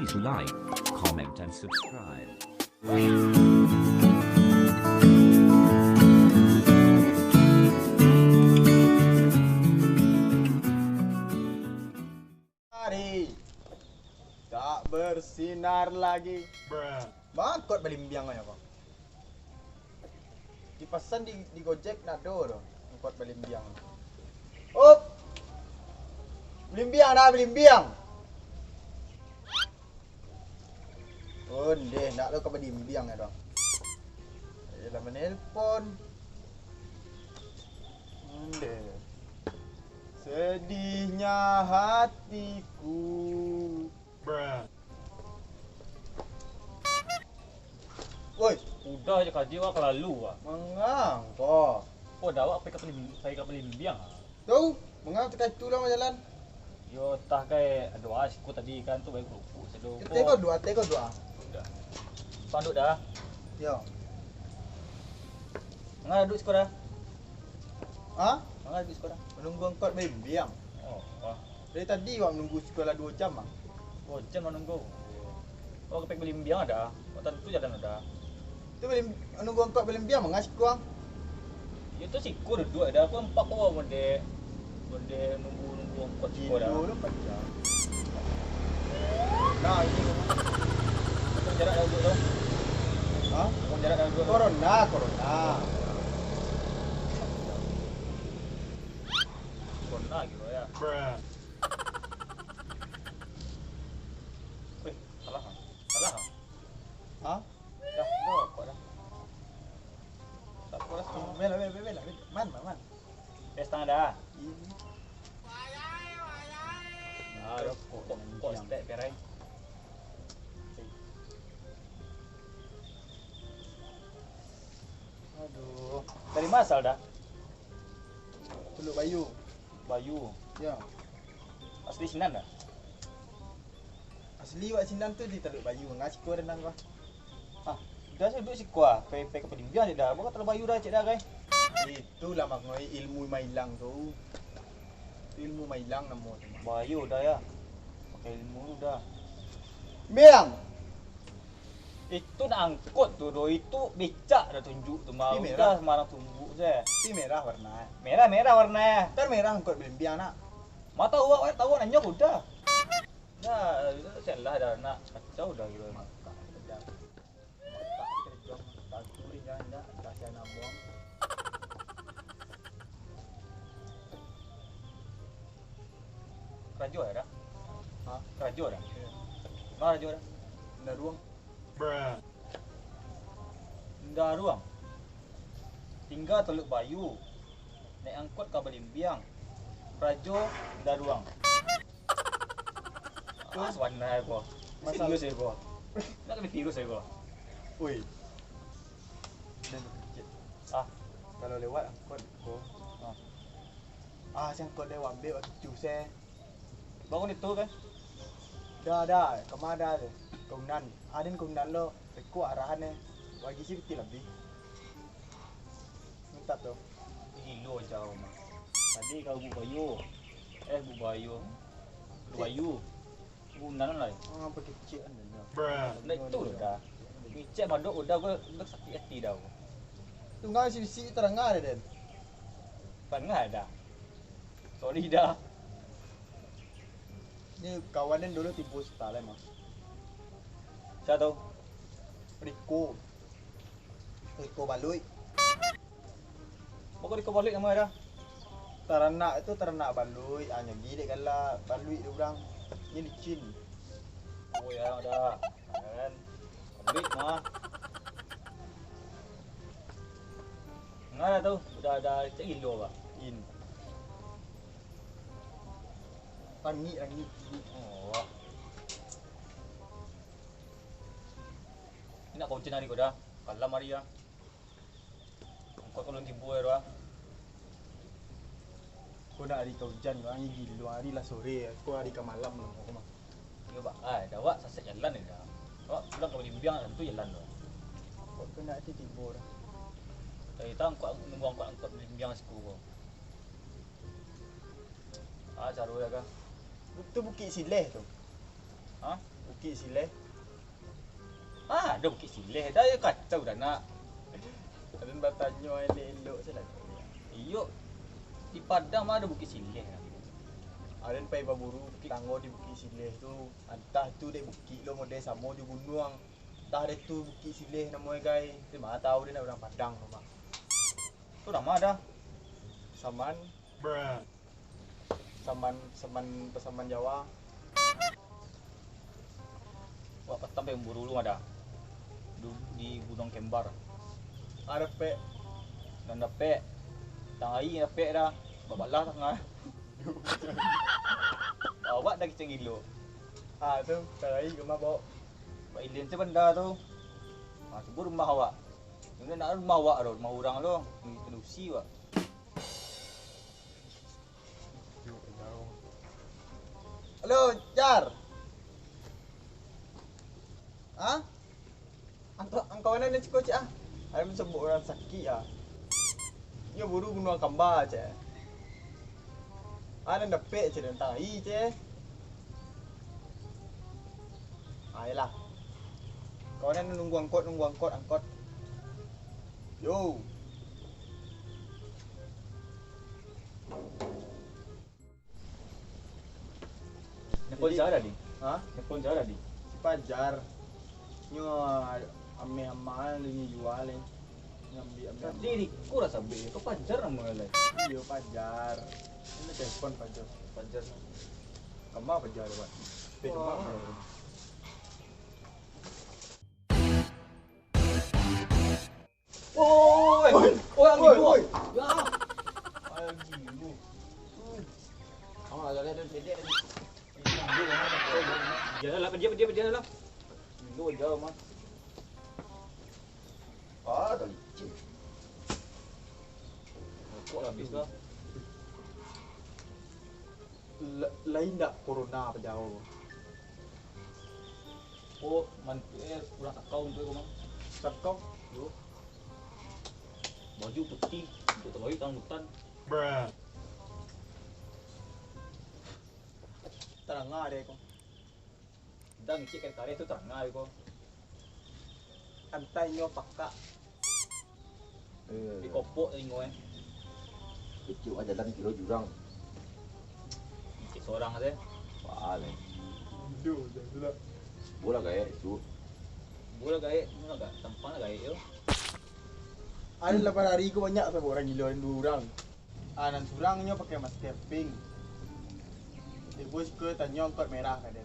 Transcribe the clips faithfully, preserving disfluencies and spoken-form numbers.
to like, comment, and subscribe. Hari tak bersinar lagi. Mangkot balimbiang aja kok. Dipasan di, di Gojek nado tu. Mangkot balimbiang. Up. Balimbiang dah, balimbiang. Ondeh, nak lo ka balimbiang ya dong. Ayolah menelpon. Ondeh. Sedihnya hatiku. Woi, udah aja kaji wak kalalu wak. Mangangko. Oh, dah wak pai ka palim-, pai ka palimbiang. Tahu, mangangko takah itu lah jalan. Yo, tah kai ado ah siko tadi kan tu baik kerupuk sado. Teko dua, teko dua. Udah. Panduk dah. Yo. Mangangko duduk siko dah. Hah? Mangangko duduk siko dah. Menunggu angkot balimbiang. Oh, wah. Dari tadi wak manunggu siko lah duo jam ah. Duo jam manunggu. Oh, ka pai balimbiang ada. Oh, tantu jalan ada. Tu balim-, manunggu angkot balimbiang manga siko ang? Yo tu siko duduak ada. Aku nampak kau mondek. Mondek nunggu-nunggu angkot siko dah. Gilo lo pacah. Nah, ini. Aku jarak dah duduk tu. Hah? Aku jarak dah duduk tu. Corona, corona. Corona gitu ya. Weh, salah ah. Salah ah. Hah? Dah, dah, kok dah. Tak kok dah. Bela, bela, bela, bela. Man, man, man. Dah setengah dah. Ini. Ah, dah, kok, kok, kok step, Perai. Aduh. Dari mana asal dah? Teluk Bayu. Bayu. Ya. Asli sinan dah? Asli wak sinan tu di Teluk Bayu. Nggak siko dah nang kah? Ah, dah saya duduk siko ah. Pai, pai ka Palimbiang cek dah. Baka Teluk Bayu dah cek dah kai. Itulah maknai ilmu mailang tu. Ilmu mailang namo tu. Bayu dah ya. Pakai ilmu tu dah. Biang. Itu nak angkot tu doh, itu becak dah tunjuk tu mah. Pi merah. Udah sembarang tunjuk se. Pi merah warna. Merah, merah warna. Kan merah angkot Palimbiang nak. Ma tahu awak, tahu awak nanyo udah. Dah, salah dah nak kacau dah gitu. Matak kerja. Matak kerja. Tantu ni jangan dah, kasihan abang. Karajo dah? Hah? Karajo dah? Iyo. Ma karajo dah? Indak ruang. Indak ruang. Tingga Teluk Bayu. Naik angkot ka Balimbiang. Karajo indak ruang. Ah, sabananyo ko. Masalah serius ko. Nak kena virus ko. Oi. Dan kecil. Ah. Kalau lewat angkot ko. Ah. Ah, si angkot lewat ambek waktu tu se. Bangun itu kan? Dah, dah. Kama dah tu. Kaunan. Aden kaunan lo. Reko arahan eh. Bagi si piti lebih. Mantap tu. Gilo jauh mah. Tadi kau bubayo. Eh, bubayo. Bubayo. Gunan lah. Ah, pakecek kan dia. Ndak itu dah. Ngecek madok udah gua, gua sakit hati dah. Tunggal sisi terengah deh, Den. Terengah dah. Sorry dah. Ni kawan Den dulu tipu setalai mah. Sia tu? Riko. Riko Baluik. Bako Riko Baluik namo dah? Taranak tu taranak baluik, anyo gilek galak baluik tu urang. Ni licin. Oh ya dah. Kan. Baluik mah. Ngana tu, udah ada cek gilo bah. In. Rangik, rangik. Oh. Ini nak kau ujian hari kau dah. Kalam hari ya. Angkot kau belum tibo ya doh. Kau nak hari kau ujian, kau hari di luar hari lah sore. Kau hari ka malam lah kau mah. Iyo bah, ah, dah awak sasek jalan ni dah. Awak pulang ka Balimbiang tentu jalan tu. Angkot kau nak hati tibo dah. Eh, tahu angkot nunggu angkot angkot Balimbiang siku kau. Ah, caro ya kah? Tu Bukik Sileh tu. Hah? Bukik Sileh. Ah, ado Bukik Sileh. Dah, yo kacau dah nak. Aden batanyo elok-elok sajo lah. Iyo, di Padang mah ado Bukik Sileh. Aden pai baburu tanggo di Bukik Sileh tu. Antah tu dek bukik lo model samo jo gunuang. Antah dek tu Bukik Sileh namo e gai. Tapi ma tahu den urang Padang tu mah. Tu nama dah? Saman. Saman, saman, pasaman Jawa. Wak patang pai buru lu ada. Du-, di Gunuang Kembar. Ah, dapek. Nan dapek. Tang ai dapek dah. Babalah tangah. Awak dah kicang gilo. Ah, tu, tang ai kama bawa. Wak Ilin tu benda tu. Ah, subuh rumah awak. Ini nak rumah awak tu, rumah urang tu. Ni telusi awak. Halo, Jar. Hah? Angkau, angkau nan ciko, cek, ah? Ayo mansabuk urang sakik, ah. Nyo buru Gunuang Kamba, cek. Ah, nan dapek, cek, nan tang ai, cek. Ah, iyolah. Kawan nan nunggu angkot, nunggu angkot, angkot. Yo. Nelpon Jadi, Zara, Di. Hah? Nelpon Zara, Di. Si Pajar. Nyo ameh amal, nyo jual, eh. Ngambiak ameh amal. Tadi Riko lah sabik, kau Pajar nama lai. Iyo, Pajar. Ini telepon Pajar. Pajar. Kama Pajar, Pak? Pek Wah. Kama. Oi, oi, oi, oi, oi. Ya. Oi, gilo. Kamu agak lihat dari sini. Dia lah, dia, dia, dia lah. Gilo jauh, Mas. Ah, dah licin. Rokok lah habis lah. La-, lain dak corona pajau? Oh, mantu eh, urang sakau tu, Mang. Sakau? Yo. Baju putih, untuk tagawi tangan hutan. Taranga deh ko. Dang cik kare-kare tu taranga deh ko. Antah inyo pakak. Eh. Dikopok talingo, eh. Kecil aja jalan kilo jurang. Cik sorang aja. Wah, leh. Indo, jangan lah. Bola gaek tu. Bola gaek, bola gaek. Tampang lah gaek yo. Ada lapan hari ko banyak tu urang gilo, dua urang. Ah, nan surang nyo pakai masker pink. Dek bos ko tanyo angkot merah ka den.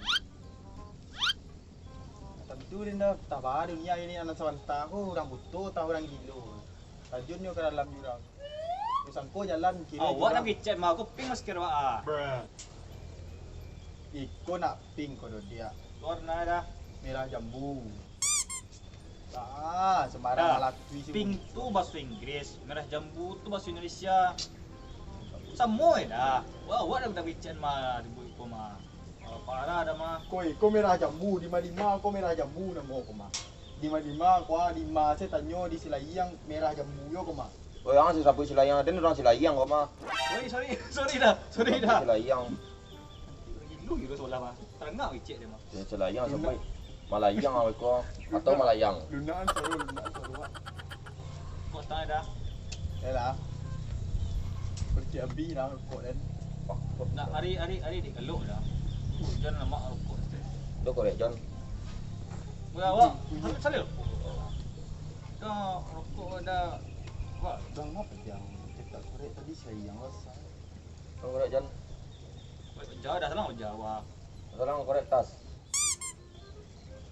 Tantu den dah, tah baa dunia ini, anak sabanta ko urang buto, tah urang gilo. Tajun nyo ka dalam jurang. Nyo sangko jalan kiro Awak jurang. Nak kicek mah, ko pink masker awak ah. Iko nak pink ko dodiak. Warna dah. Merah jambu. Ah, sembarang Dah. Malakui si Pink tu bahaso Inggris, merah jambu tu bahaso Indonesia. Samo je dah. Wah, awak dah minta kicek mah, ribut iko mah. Wah, parah dah mah. Ko, iko merah jambu, di ma-, di ma ko merah jambu namo ko mah. Di ma-, di ma ko, ah, di ma se tanyo di Silayang merah jambu yo ko mah. Oh, jangan sih sampai Silayang, den urang Silayang ko mah. Sorry, sorry, sorry dah, sorry dah. Sampai Silayang. Gilo, gilo sebelah mah. Taranga kicek dia mah. Silayang sampai Malayang awak ko atau Malayang. Lunakan suaro, lunakan suaro, Wak. Kok tang dah. Yalah. Percik abih lah rokok den. Nak ari, ari, ari dek galok dah. Hujan lamak rokok. Dah korek, Jon. Wah, wah. Bunyi, bunyi. Ambil salin. Dah rokok dah. Wah. Bang, apa jang? Cakap korek tadi sayang lah. Bang, korek, Jon. Korek beja dah, salang beja, wah. Salang korek tas.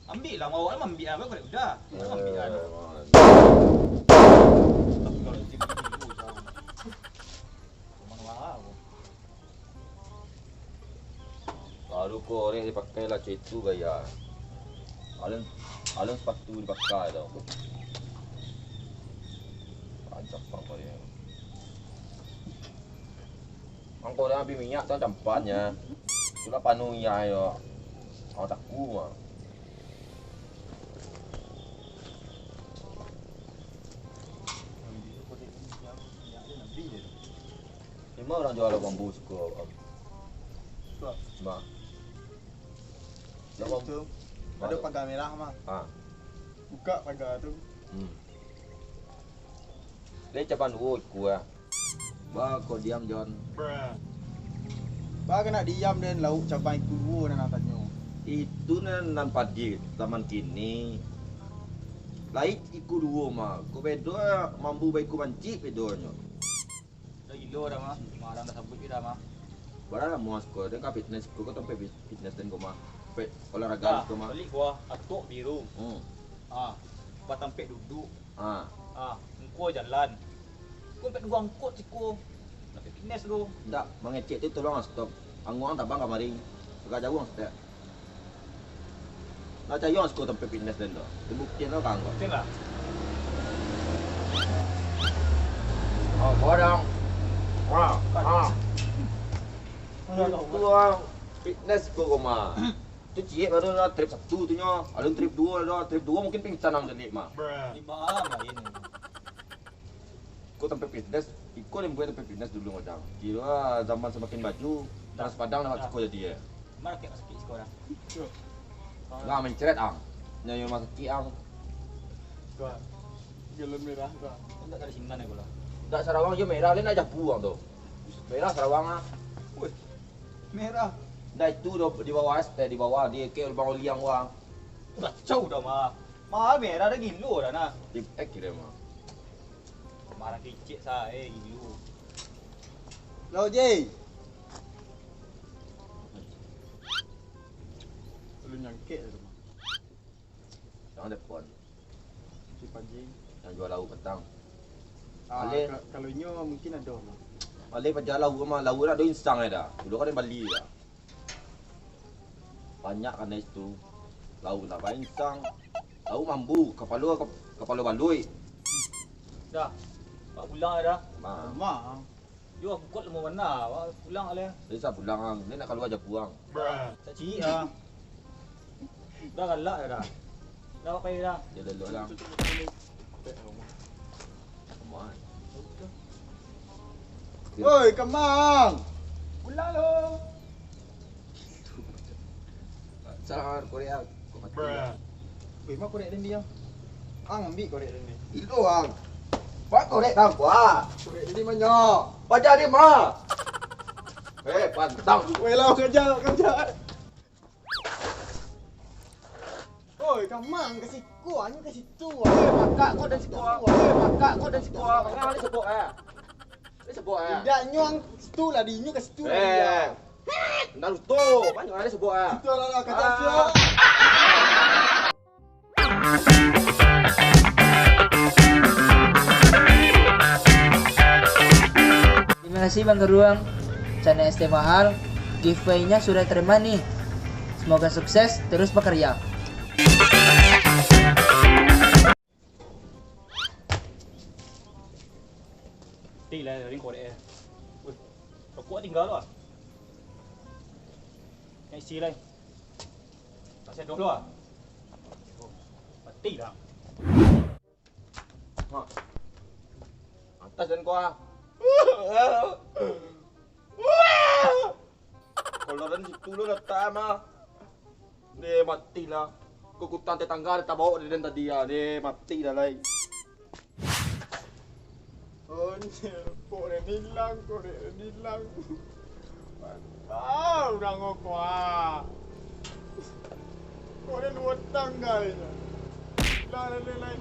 Ambiak lah, awak lah ambiak, apa korek beja? Awak ambiak lah. Eh, astagfirullahaladzim. Mana wah aku. Baru korek dipakai lah, cak itu gaya. Alun, alun sepatu dipakai tu. Rancak pang korek. Ang korek abih minyak tu campaknya. Sudah panuh minyak yo. Ang taku mah. Lima urang jual bambu suko, Om. Suko? Lima. Itu, ado paga merah mah. Ha. Buka paga tu. Hmm. Lai caban duo ikua. Ba, kok diam, Jon? Ba, kok nak diam den, lauak caban ikua duo nan ang tanyo. Itu nan, nan padi zaman kini. Lai ikua duo mah. Kok bedo mambu baikua bancik bedonyo. Dah gilo dah mah. Marang dah sabuik dah mah. Bara lamo siko den ka fitness ko, ko tampek fit-, fitness den ko mah. Pe-, olahraga siko mah. Balik gua, atok biru. Hmm. Ah, ba tampek duduk. Ah. Ah, engko jalan. Ko tampek duo angkot siko. Tampek fitness tu. Ndak, mangecek tu tolong stop. Angguang tabang kamari. Agak jauah step. Nak cari ang siko tampek fitness den tu. Buktian tu ka ang ko. Buktian lah. Oh, bodong. Ha, ha. Itu ang fitness ko, ko mah. Tu ciek baru lah trip satu tu nyo. Alun trip duo lah, trip duo mungkin pingsan ang tadi mah. Lima main. Iko tampek fitness, iko nan buek tampek fitness dulu, Madang. Kiro zaman samakin maju, Trans Padang lah siko jadi, eh. Mano kek sakik siko dah? Lah, mencret ang. Nyo rumah sakik ang. Siko. Galon merah siko. Ndak dari sinan aku lah. Ndak Sarawang jo merah, lain aja buang tu. Merah Sarawang ah. Wih. Merah. Ndak itu do, di bawah es, eh, di bawah, di ke lubang oliang wang. Kacau dah mah. Mahal merah dah gilo dah nah. Di, eh, kira mah. Marah kicik sae, gilo. Lo, Jay. Lu nyangkek tu mah. Jangan telepon. Si Panji. Yang jual lauak patang. Ah, ale. Ka-, kalau inyo mungkin ado mah. Ale paja lauak mah, lauak nak do insang dah. Dulu kan bali dah. Banyak kan dari situ. Lauak nak insang. Lauak mambu, kapalo, kap-, kapalo baluik. Dah. Pak pulang dah. Mah. Mah. Yo, aku kuat lemah bana. Wak pulang aleh. Bisa pulang ang. Ni nak kalua aja puang. Tak ciek ah. Dah galak dah. Dah pakai dah. Dia lelok dah. Aman. Oi, Kamang. Pulang lo. Salah korek ah. Kok mati lah. Weh, ma korek den diam? Ang ambiak korek den ni. Itu ang. Ba korek tang kuah. Korek den ni banyak. Baja dia mah. Eh, pantang. Weh, lah, kerja, kerja. Oi, Kamang, ka siko, anyo ka situ. Weh, pakak kau dari siko. Weh, pakak kau dari siko. Mangah ni sebok ah. Ni sebok ah. Indak, nyo ang situ lah, di nyo ka situ lah. Eh. Naruto, banyak ada sebok ah. Situ lah, lah, kata siap. Terima kasih Bang Geruang, channel S T Mahal, giveaway-nya sudah terima nih. Semoga sukses, terus bekerja. Mati lah, tadi korek eh. Weh, rokok tinggal tu ah. Nak isi lai. Tak sedoh tu ah. Mati lah. Ha. Atas dan kuah. Kalau den situ lo letak mah. Deh, mati lah. Kukutan tetangga tabao di den tadi ah. Deh, mati dah lai. Anjir, korek hilang, korek hilang. Ah, urang rokok ah. Korek dua tangga ini. Lah, lah, lah, lah.